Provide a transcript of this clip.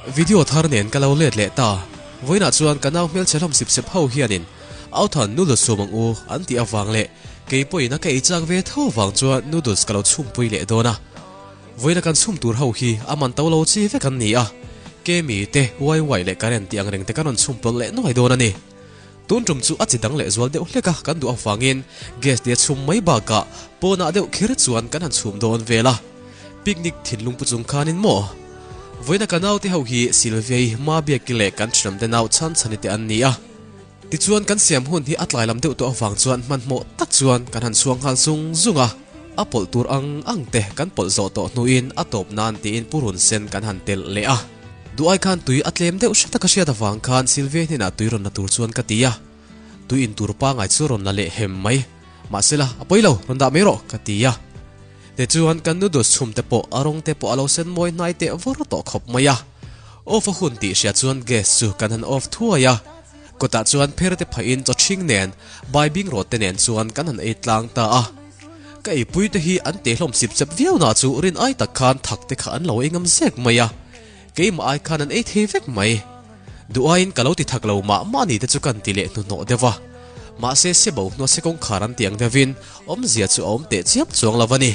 Video thar nen ka lo let leh ta. Vawiinah chuan ka nau hmelchhe hlawm sip sep ho hianin Authan noodles chhum ang u an tih avang leh kei pawhin a ka ei chak ve tho avang chuan noodles ka lo chhumpui leh dawn a. Vawiina kan chhum tur ho hi a man to lo chi vek an ni a, Kemi te, YY leh Karen tih ang reng te kan rawn chhum pawlh leh nuai dawn a ni. Tun tum chu a chi dang leh zual deuh hlek a kan duh avangin gas tia chhum mai bakah pawnah deuh kher chuan kan han chhum dawn vel a. Picnic thinlung pu chung khanin maw? Vawiina ka naute ho hi Sylvia-i, Mabiaki leh kan ṭhianawmte nau Chhanchhani te an ni a. Tichuan kan siam hun hi a tlai lam deuh tawh avang chuan hmanhmawh tak chuan kan han chhuang nghal zung zung a, a pawlh tur ang ang te kan pawlh zawh tawh hnuin a tawp nan tiin purun sen kan han telh leh a. Duh ai khan tui a tlem deuh hre taka hriat avang khan Sylvia hnenah tui rawn la tur chuan ka ti a, tui in tur pangai chu rawn la leh hem mai. Mahsela, a pawi lo, rawn dah mai rawh ka ti a. Tichuan kan noodles chhum te pawh a rawng te pawh a lo sen mawi hnai teh vawr tawh khawp mai a. Off a hun tih hria chuan gas chu kan han off thuai a. Kawtah chuan pher te phahin chaw ṭhing nen, baibing rawt te nen chuan kan han ei tlang ta a. Ka eipui te hi an teh hlawm sip sep viau na chu rin ai tak khan thak te kha an lo ei ngam zek mai a. Keimah ai khan an ei thei vek mai. Duh aiin ka lo ti thak lo mah mah ni te chu kan ti leh hnuhnawh deuh a. Mahse sebo hnuah se kawngkhar an ti ang deuhin awmzia chu a awm teh chiam chuang lo a ni.